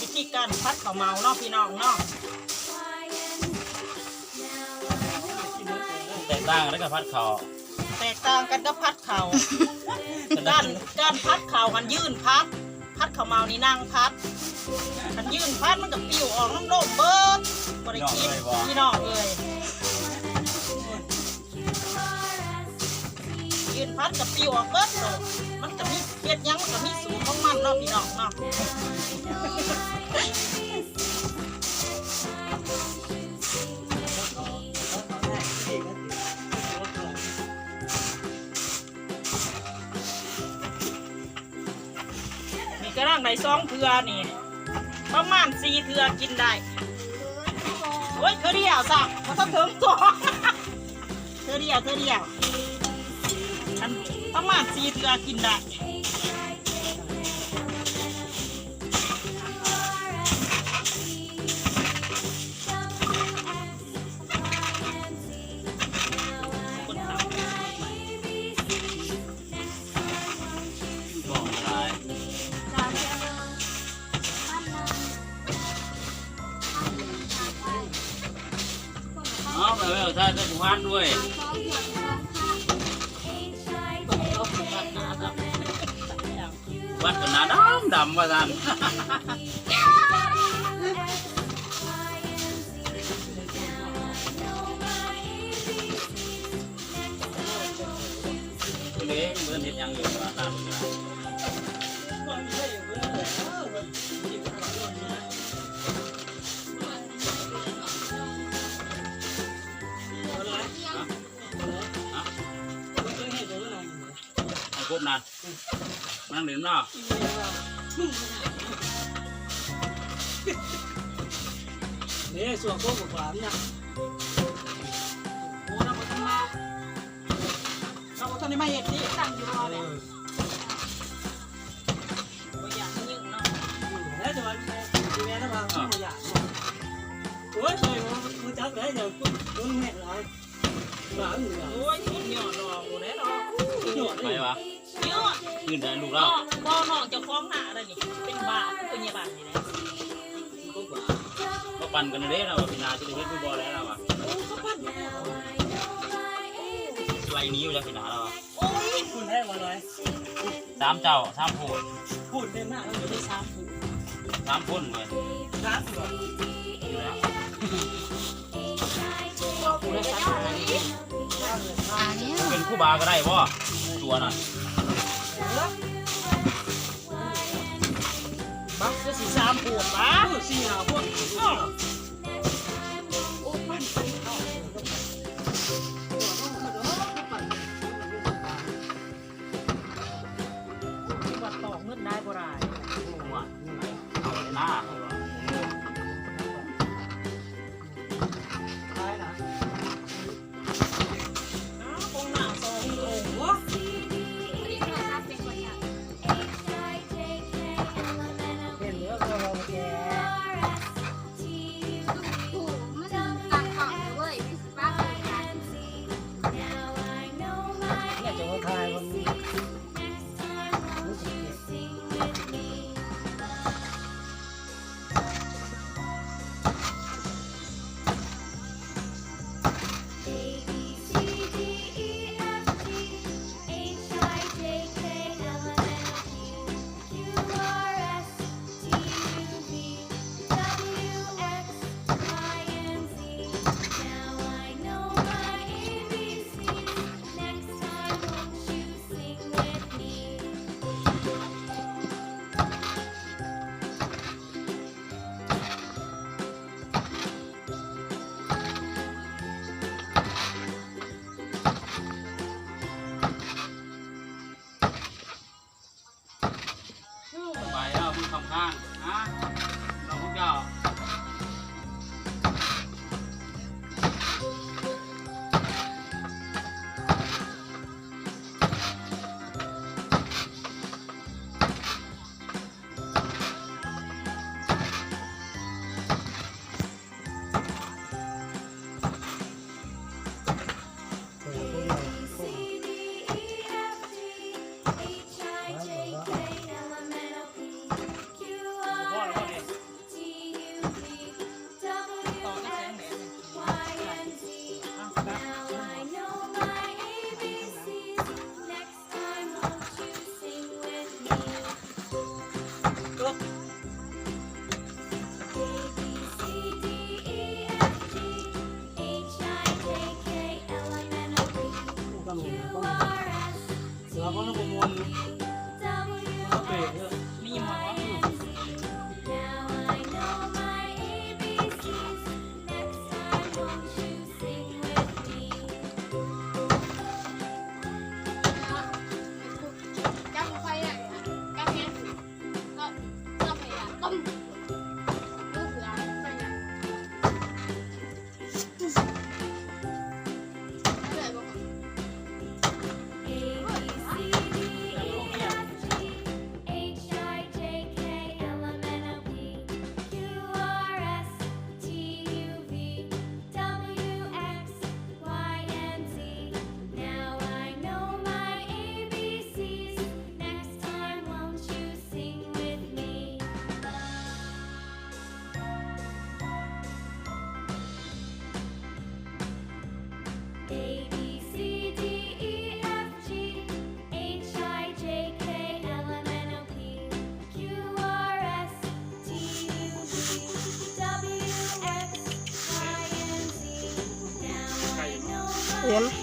ວິທີການຜັດເຂົ້າເໝົາເນາະ ພີ່ນ້ອງເນາະ. ແຕກຕ່າງກັນກັບຜັດເຂົ້າ ແຕກຕ່າງກັນກັບຜັດເຂົ້າ. ການ ການຜັດເຂົ້າຫັ້ນຢືນຜັດ, ຜັດເຂົ້າເໝົານີ້ນັ່ງຜັດ. ຄັນຢືນຜັດມັນກໍປິວອອກນຳລົມເບິດ, ບໍ່ໄດ້ກິນ ພີ່ນ້ອງເອີຍ. ຢືນຜັດກໍປິວອອກເບິດໂລດ. ມັນກໍມີ ເຮັດຫຍັງມັນກໍມີສູດຂອງມັນເນາະ ພີ່ນ້ອງເນາະ. ນີ້ກຳລັງໄດ້ສອງເທື່ອນີ້ ປະມານສີ່ເທື່ອກິນໄດ້. ໂອ້ຍ ເທື່ອດຽວຊະ ບໍ່ທັນເຖິງຕົວ. ເທື່ອດຽວ ເທື່ອດຽວ ອັນປະມານສີ່ເທື່ອກິນໄດ້. ເອົາໄປເວີ້ ຖ້າຈະຜູ້ພັນດ້ວຍ ວັດກໍໜ້າດຳດຳວ່າຊັ້ນ. ເດ້ ເພິ່ນເຮັດຫຍັງຢູ່ວ່າຕາມຢູ່. ຮະ? ຮະ? ໃຫ້ຄົບນະ ມານັ່ງຫຼິ້ນນຳລາວ. ເດ້ ຊ່ວງໂຄງກວາງນະ ໂອ້ ລາວບໍ່ທັນມາ ລາວບໍ່ທັນໄດ້ມາເຮັດເດ້ ຕັ້ງຢູ່ຮອແຫຼະ. ເອີ ບໍ່ຢາກຍິງເນາະ ແລ້ວຈະວ່າແມ່ ແມ່ນະວ່າ ເອີ ບໍ່ຢາກເນາະ. ໂອ້ຍ ຂ້ອຍບໍ່ຮູ້ຈັກແລ້ວ ຢ່າເພິ່ງແຮງຫຼາຍ. ໂອ້ຍ ສຸດຍອດດອກໂອ້ແຫຼະເນາະ ສຸດຍອດເລີຍ ໄປວະ ຍອດ ຄືນໄດ້ລູກລາວ ບໍ່ ນ້ອງເຈົ້າຂອງນາໄດ໋ນີ້ ເປັນບ້າ ເປັນພະຍາບານນີ້ແຫຼະ. ມາປັ່ນກັນເດ້ລາວວ່າ ປີໜ້າຊິໄດ້ເຮັດຫຼືບໍ່ແລ້ວລາວວ່າ. ໂອ້ ເຂົາປັ່ນຢູ່ແລ້ວ ໄລ່ໜີຢູ່ແລ້ວ ປີໜ້າລາວວ່າ. ໂອ້ຍ ພຸ້ນແທ້ບໍ່ລອຍ ສາມເຈົ້າ ສາມໂພດ ພຸ້ນເດີ ໜ້າລາວຢູ່ໄດ້ສາມຜູ້ ສາມຄົນເວີຍ ສາມຜູ້ ເປັນຄູບາກໍໄດ້ບໍ່ ຕົວນັ້ນ ບັກຄືຊິສາມໂພດປະ ເອີ ສີ່ຫ້າຄົນ ເອີ ໂອ້ ປັ່ນ ວ່າຕໍ່ເງິນໄດ້ບໍ່ໄດ້ ເອົາແຕ່ໜ້າ ຂາຍນະ ອ້າວ ຂອງໜ້າສອງໂຕ ເຫັນເດີ ເຂົາເວົ້າແກ່ ໂອ້ ມັນຕ່າງເຂົ້າເວີຍ ມັນຊິປາກຄືກັນ ແລ້ວຈະວ່າຖ່າຍມັນ ມັນຊິເກັບ. ອ່ານນະ ລອງເຈົ້າ. Jem.